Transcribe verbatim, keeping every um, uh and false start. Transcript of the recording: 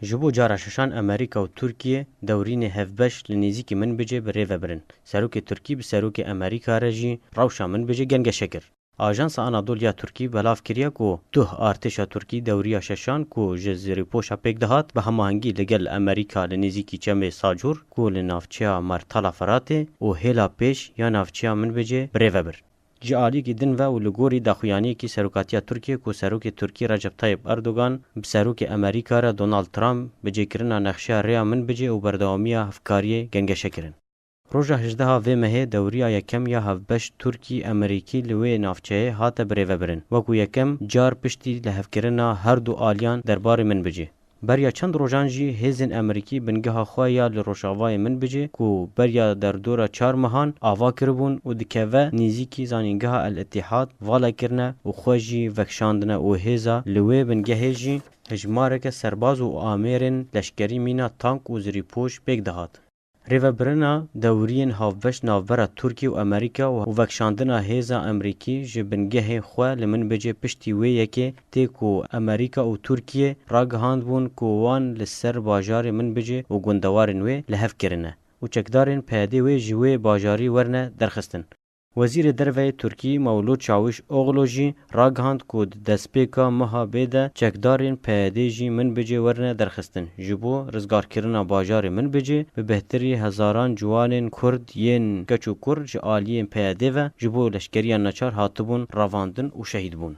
Ji bo cara şeşan Amerîka û Tirkiye dewrînê hevbeş li nêzîkî Minbicê bi rê ve birin. Serokê Tirkî bi serokê Amerîka re jî rewşa Minbicê gengeşe kir. Ajansa Anadolu ya Tirkî belav kiriye ku duh artêşa Tirkî dewriya şeşan ku ji Zirîpoşa pêk dihat, bi hemahengî li gel Amerîka li nêzîkî çemê Sacûr ku li navçeya Mertala Firatê û hêla pêş ya navçeya Minbicê bi rê ve bir. Ji aliyekî din ve û li gorî daxuyaniyekî serokatiya Tirkiyê ku serokê Tirkî Recep Tayyip Erdogan bi serokê Amerîka re Donald Trump bi cêkirina nexşeya rêya Minbicê û berdewamiya hevkariyê gengeşe kirin. Roja hejdeha vê mehê dewriya yekem ya hevbeş Tirkî-Amerîkî li wê navçeyê hate birêvebirin, wekû yekem car piştî lihevkirina her du aliyan derbarê Minbicê. Beriya çend rojan jî hêzên Amerîkî bingeha xwe ya li rojavayê Minbicê ku beriya derdora çar mehan ava kiribûn û dikeve nêzîkî zanîngeha El Îtîhad vala kirine û xwe jî vekişandine û hêza li wê bingehê jî hejmareke serbaz û amêrên leşkerî mîna tank û zirîpoş pêk dihat. Rêvebirina dewriyên havbeş navbera Tirkiye û Amerîka û vekişandina hêza Amerîkî ji bingehê xwe li Minbicê piştî wê yekê tê ku Amerîka û Tirkiye ragihandbûn ku wan li ser bajarê Minbicê û gundewarên wê li hev kirine û çekdarên P Y D'ê wê ji wê bajarî werine derxistin. Wezîrê Derve yê Tirkî Mewlût Çawîş Oglu jî ragihand ku di destpêka meha bê de çekdarên P Y D'ê jî Minbicê werine derxistin, ji bo rizgarkirina bajarê Minbicê bi bêhtirî hezaran ciwanên Kurd yên keç û kur ji aliyên P Y D'ê ve ji bo leşkeriya neçar hatibûn revandin û şehîd bûn.